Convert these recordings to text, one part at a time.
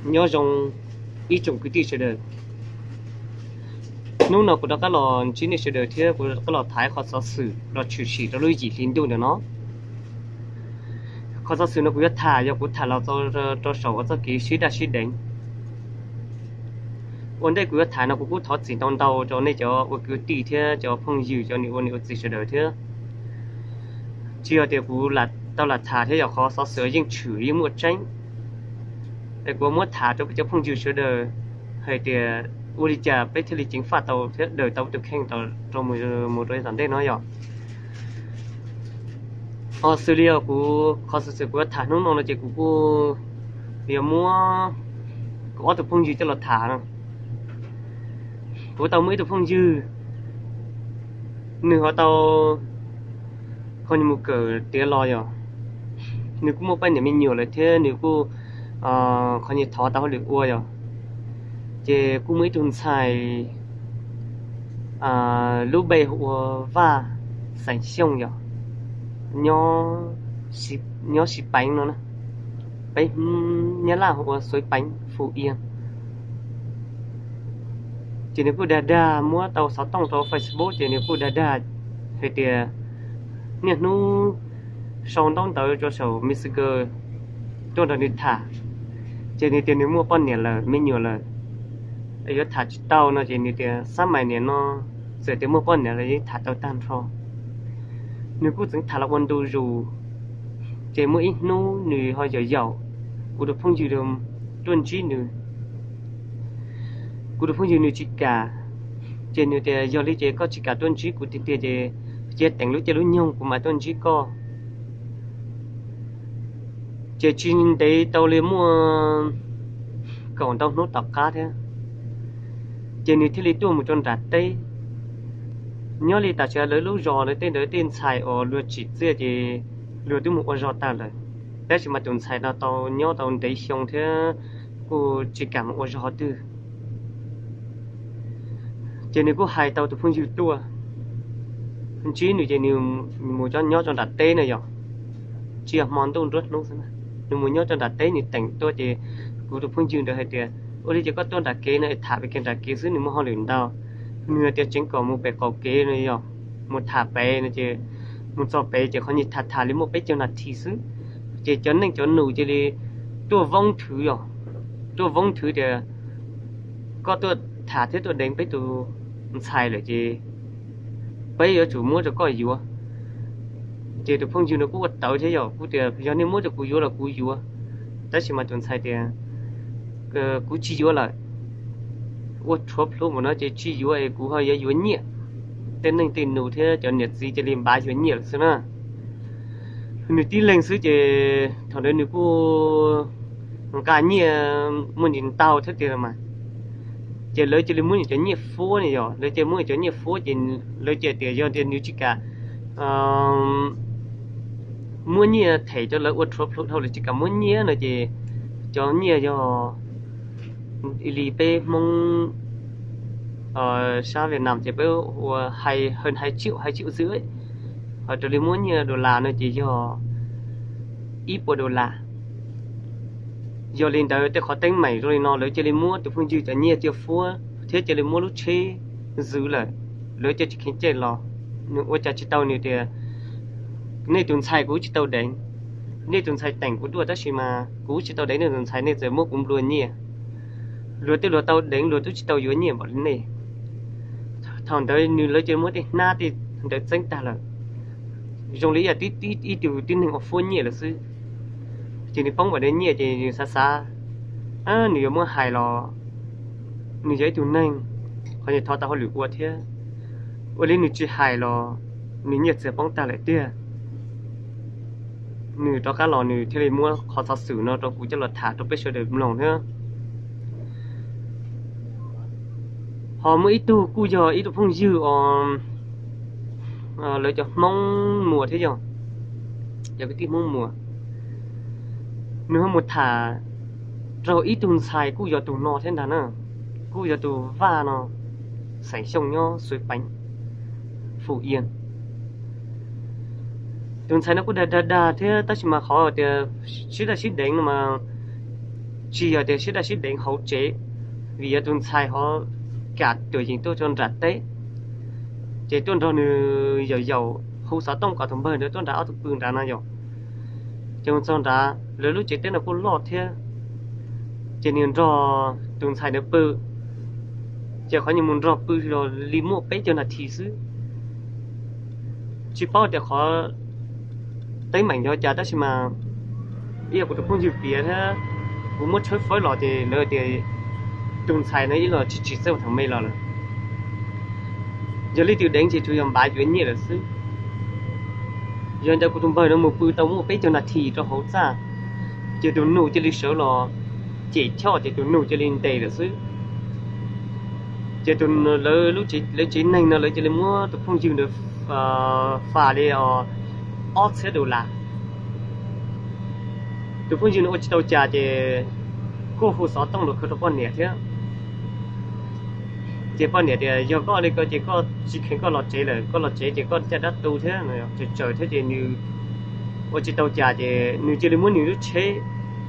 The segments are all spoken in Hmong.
Nyob zoo ib tsoom kwv tij sawv daws. Hnub no kuv rov qab los ntsib nej sawv daws thiab kuv rov qab los tham qhov xov xwm los tshwm sim rau lub yim hli ntuj ntawm no. Qhov xov xwm no kuv yuav tham yog kuv tham los rau saum txoj kev sib daj sib deev. Ua ntej kuv yuav tham no kuv kuj thov txim ntau ntau rau nej cov ua kwv tij thiab cov phooj ywg, cov niam ua niam ua txiv sawv daws thiab. Tsis yog tias kuv tau lam tham thiab, yog qhov xov xwm yeej tshwm yeej muaj tseeb. Es kuv muab tham rau peb cov phooj ywg sawv daws hais tias ua li cas peb thiaj li ceev faj tau thiab daws tau tus kheej rau mus rau tom ntej no yog. Xws li kuv qhov xov xwm kuv yuav tham hnub no no ces kuv kuj yuav muab kuv ob tug phooj ywg coj los tham no. Kuv tau muaj ib tug phooj ywg, nws ho tau qhov mus kawm tiav los yog, nws kuj muaj poj niam me nyuam lawm thiab nws kuj qhov nyias thov tau hauj lwm ua yog. Ces kuj muaj ib tug ntxhais lub npe hu ua Vaj Xeem Xyooj yog, nyob Xis Peev no, peb Nyab Laj hu ua Xuv Peev, Fu Ia. Ces nws kuj dag dag muab tau xov tooj rau Facebook ces nws kuj dag dag hais tias niaj hnub sau ntaub ntawv rau saum Messenger tuaj nrog nws tham. Ces nws tias nws muaj poj niam lawm me nyuam lawm, yuav tham tsis tau no ces nws tias xab mais niam no txawm tias muaj poj niam los yeej tham tau tag nrho. Nws kuj txeev tham los ua ntu zus, ces muaj ib hnub nws ho yaum yaum kuv tus phooj ywg tuaj ntsib nws. Kuv tus phooj ywg nws tsis kam, ces nws tias yog li ces koj tsis kam tuaj ntsib kuv tiag tiag ces cia teem lub caij lub nyoog kuv mam tuaj ntsib koj. Ces tsis ntev tau li muaj kaum ntau hnub tom qab thiab, ces nws thiaj li tuaj mus rau nram teb. Nyob li tam sim lawv lub zos ntawd tej ntawd tej ntxhais uas luag tsim txiaj ces luag twb mus ua zog tag lawm, tab sis mas tus ntxhais no tau nyob tau ntev xyoo thiab kuj tsis kam mus ua zog qhov twg. Ces nws kuj hais tau tus phooj ywg tuaj ntsib nws ces nws mus nyob rau nram teb na yog, tsis yog hmo ntuj nruab hnub xwb, nws mus nyob rau nram teb nws teem tuaj ces kuv tus phooj ywg ntawd hais tias ua li ces koj tuaj nram kev no es tham pem kiag nram kev xwb, nws muaj hauj lwm ntau. Nws hais tias tseev kom mus pem qaum kev no yog, mus tham pem no ces mus txog pem ces qhov nyias tham tham li muaj peb caug nas this xwb, ces cov neej cov nus cia li tuaj voob thwv yog, tuaj voob thwv tias koj tuaj tham thiab tuaj deev peb tus ntxhais lawm ces peb yuav tsum muab rau koj yuav. Ces tus phooj ywg no kuj ua tawv thiab yog, kuj tias yog nej muab rau kuv yuav los kuv yuav, tab sis mas tus ntxhais tias kuv tsis yuav lawm. Ua rhuav plhuav mus no ces tsis yuav es kuv ho yuav yuav nyiaj. Tej neej tej nus thiab cov niam txiv cia li npav yuav nyiaj lawm xwb na. Nws tib leeg xwb ces thaum ntawd nws kuj nqa nyiaj muaj ntsis ntau thiab tiag mas, ces lawv cia li muab nws cov nyiaj fuab ne yog, lawv cia li muab nws cov nyiaj fuab ces lawv cia tias yog tias nws tsis kam muab nyiaj them rau lawv ua rhuav plhuav dhau, lawv tsis kam muab nyiaj no ces cov nyiaj yog li peb Hmoob sab Vietnam ces peb ua hai, hai triệu, hai triệu rưỡi, ho raws li muab nyiaj dollar no ces yog ib puas dollar. Yog li ntawd tej qhov teeb meem zoo li no lawv cia li muab tus phooj ywg cov nyiaj cia fuab thiab cia li muab lub tsheb zwm lawm, lawv cia tsis kheev cem los. Nws ua cas tsis tau, nws tias nej tus ntxhais kuv tsis tau deev, nej tus ntxhais teem kuv tuaj tab sis mas kuv tsis tau deev nej tus ntxhais, nej txawm muab kuv nplua nyiaj. Luag tej luag tau deev luag twb tsis tau yuav nyiaj npaum li nej. Thaum ntawd nws lawv cia muab tej hnab tej ntawd txeeb tag lawm, zoo li ib yam tib ib tug tib neeg uas fuab nyiaj lawm xwb. Ces nws poob npaum li nyiaj ces nws xav xav, nws yuav muab hais los nws yog ib tug neeg, qhov nyias thov tau hauj lwm ua thiab. Ua li nws tsis hais los nws nyiaj txiag poob tag lawm tiag. Nws rov qab los nws thiaj li muab qhov xov xwm no rau kuv coj los tham rau peb sawv daws mloog thiab. Ho muaj ib tug kuj yog ib tug phooj ywg os, lawv cov Hmoob Muas thiab yog, cov kwv tij Hmoob Muas, nws ho mus tham rau ib tug ntxhais kuj yog tus no thiab ntag na, kuj yog tus Vaj no, xeem Xyooj nyob Xuv Peev, Fu Ia. Tus ntxhais no kuj dag dag dag thiab tab sis mas qhov tias sib daj sib deev no mas tsis yog tias sib daj sib deev hauv tsev, vim yog tus ntxhais ho kam tuam yeem tuaj rau nram teb, ces tuaj nrog nws yaum yaum hu xov tooj kom tus npawg ntawd tuaj nram ob tug pw nrad no yom. Ces mus txog nrad lawv lub tsev teb no kuj loj thiab, ces nws nrog tus ntxhais ntawd pw, ces qhov nws mus nrog pw los li muaj peb caug nas this xwb. Tsis paub tias qhov teeb meem yog cas tab sis mas ib yam kuv tus phooj ywg piav thiab kuv muab tshawb fawb los ces lawv tias tus ntxhais no ib los tsis tsim txawj ua thaum me los lawm. Yog leej twg deev ces tsuas yog npav yuav nyiaj lawm xwb. Yog ntawd kuv tus npawg no mus pw tau muaj peb caug nas this rau hauv txaj, ces tus nus cia li sawv los cem choj ces tus nus cia li ntes lawm xwb. Ces tus lawv lub tsev neeg no lawv cia li muab tus phooj ywg ntawd fas li ob txhiab dollar. Tus phooj ywg no ua tsis tau cas ces kuj hu xov tooj los khawv rau poj niam thiab. Ces poj niam tias yog koj li ko ces koj tsis kheev koj los tsev lawm, koj los tsev ces koj caj dab tu thiab, tsawm tsawm thiab ces nws ua tsis tau cas ces nws cia li muab nws lub tsheb,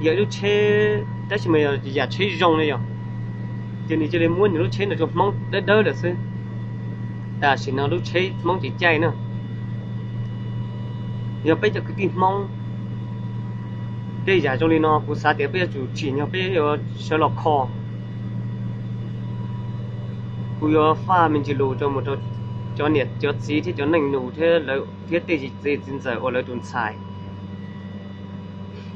yog ib lub tsheb tab sis mas yog yam tsheb zoo li yom, ces nws cia li muab nws lub tsheb no rau Hmoob dawb dawb lawm xwb. Tam sim no lub tsheb Hmoob tsis caij na. Yog peb cov kwv tij Hmoob, tej yam zoo li no kuv xav tias peb yuav tsum tsim nyog peb yuav sawv los kho. Kuv yuav faj me ntsis lus rau mus rau cov niam cov txiv thiab cov neej nus thiab lawv thiab tej txiv txiv ntxawm uas lawv tus ntxhais.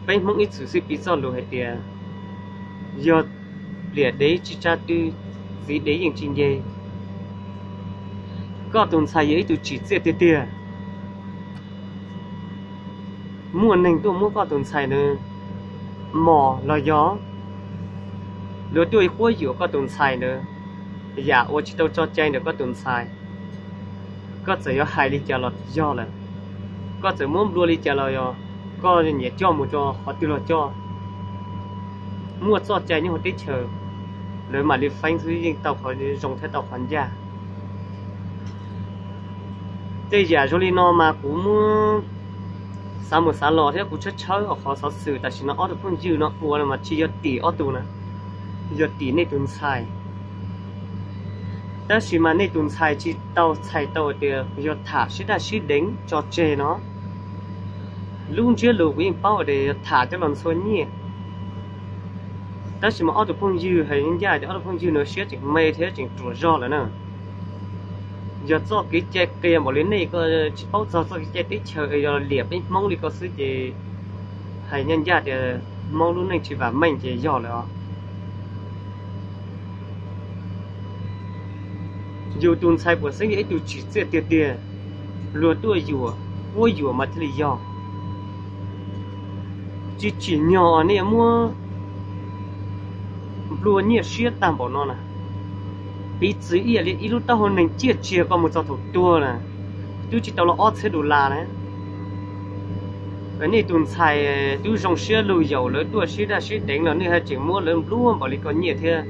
Peb Hmoob ib txwm xwb piv txoj lus hais tias yog liam dev tsis tsa tw, txiv dev yeej tsis nce. Koj tus ntxhais yog ib tug tsim txiaj tiag tiag. Muaj neeg tuaj muab koj tus ntxhais ntawd mos los yog, luag tuaj quab yuam koj tus ntxhais ntawd, yam uas tsis tau tso cai ntawm koj tus ntxhais. Koj txawm yuav hais li cas los yog lawm, koj txawm muab nplua li cas los yog, koj nyiam coj mus rau qhov twg los coj, muaj txoj cai nyob hauv teb chaws, lawv mam li feeb xwb yeej tau qhov zoo thiab tau qhov ncaj. Tej yam zoo li no mas kuv muab xav mus xav los thiab kuv tshawb tshawb qhov xov xwm tam sim no ob tug phooj ywg no ua mas tsis yog tim ob tug na, yog tim nej tus ntxhais. Tab sis mas nej tus ntxhais tsis tau txhais tau tias yog tham sib daj sib deev tso tseg no. Lub ntsiab lus kuv yeej paub tias yog tham coj los ntxhua nyiaj. Tab sis mas ob tug phooj ywg hais ncaj ces ob tug phooj ywg no siab tseem me thiab tseem ruam zog lawm na. Yog txoj kev cai qias npaum li nej ko tsis paub txog txoj kev cai teb chaws es yog liam peb Hmoob li ko xwb ces hais ncaj ncaj tias Hmoob lub neej tsis vam meej ces yog lawm os. Yus tus ntxhais puas xeeb yog ib tug tsim txiaj tiag tiag, luag tuaj yuam, quab yuam mas thiaj li yog. Tsis tsim nyog nej muab nplua nyiaj siab tag npaum no na. Piv txwv ib yam li ib lub taub hau neeg ciaj tsiag koj mus txog thaum tuag na, twb tsis tau los ob txhiab dollar na. Nej tus ntxhais twb zoo siab lug yaum lawv tuaj sib daj sib deev los nej haj tseem muab lawv nplua npaum li ko nyiaj thiab.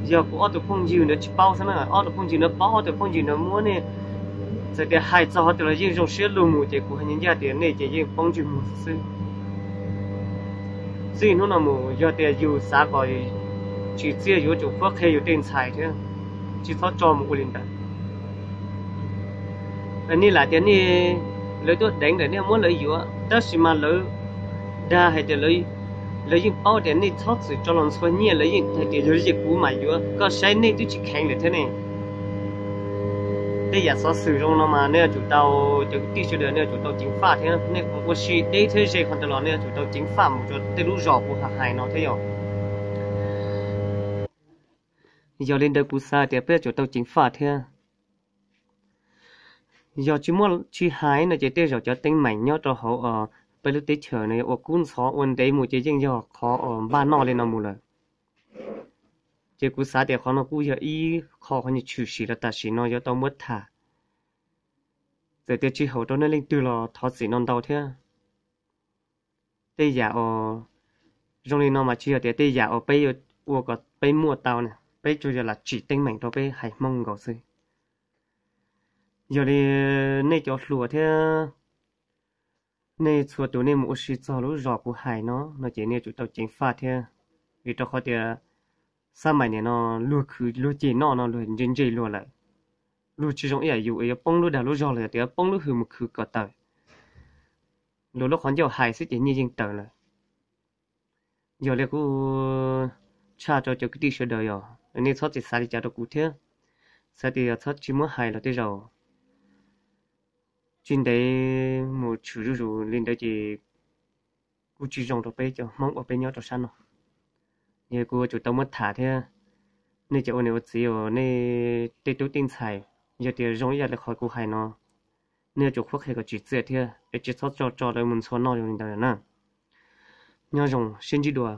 Yog kuv ob tug phooj ywg ntawd tsis paub xwb na, ob tug phooj ywg ntawd paub, ob tug phooj ywg ntawd muab nej, txawm tias hais txog qhov twg los yeej zoo siab lug mus ces kuv hais ncaj ncaj tias nej ces yeej poob ntsej muag xwb. Txij hnub no mus yog tias yus xav kom tsim txiaj yuav tsum qhuab qhia yus tej ntxhais thiab, tsis txhob tso mus ua li ntawd. Nej lam tias nej, lawv tuaj deev lawm nej muab lawv yuav, tab sis mas lawv dag hais tias lawv yeej paub tias nej txhob txwm tso los ntxhua nyiaj, lawv yeej hais tias yog li ces kuv mam yuav, koj saib nej twb tsis kheev lawm thiab ne. Tej yam xov xwm zoo no mas nej yuav tsum tau, cov kwv tij sawv daws nej yuav tsum tau ceev faj thiab, nej ua si deb thiab ze qhov ntawd los nej yuav tsum tau ceev faj mus rau tej lub zos kuv hais no thiab yog. Yog li ntawd kuv xav tias peb yuav tsum tau ceev faj thiab. Yog tsis muaj tsis hais no ces tej zaum cov teeb meem nyob rau hauv peb lub teb chaws no ua kub ntxhov ua ntev mus ces yeej yog qhov uas npaj noj li no mus lawm. Ces kuv xav tias qhov no kuj yog ib qho qhov nyuag tshwm sim los tam sim no yuav tau muab tham. Txawm tias tsis haum rau nej leej twg los thov txim no ntau thiab. Tej yam uas zoo li no mas tsis yog tias tej yam uas peb yuav ua kom peb muaj tau na, peb tsuas yog lam tsim teeb meem rau peb haiv Hmoob nkaus xwb. Yog li nej cov hluas thiab nej txhua tus nej mus ua si txog lub zos kuv hais no no ces nej yuav tsum tau ceev faj thiab. Vim rau qhov tias xab mais nim no luag khwv luag ceg noj no luag ntse ntse luag lawm. Luag tsis zoo ib yam yus es yuav poob lub dag lub zog los yog tias poob lub hws mus khwv kom tawm. Luag lub qhov ncauj hais xwb ces nyiaj yeej tawm lawm. Yog li kuv tshaj rau cov kwv tij sawv daws, yog nej txhob txwm xav li cas rau kuv thiab, xav tias yog txhob tsis muab hais los tej zaum tsis ntev mus tshwm zuj zus li ntawd ces kuj tsis zoo rau peb cov Hmoob uas peb nyob rau sab no. Yog kuv yuav tsum tau muab tham thiab. Nej cov ua niam ua txiv uas nej tej tub tej ntxhais, yog tias zoo ib yam li qhov kuv hais no, nej yuav tsum qhuab qhia kom tsis txiaj thiab es tsis txhob tso tso lawv mus ntxhua noj zoo li ntawd na. Nyob zoo, sib ntsib dua.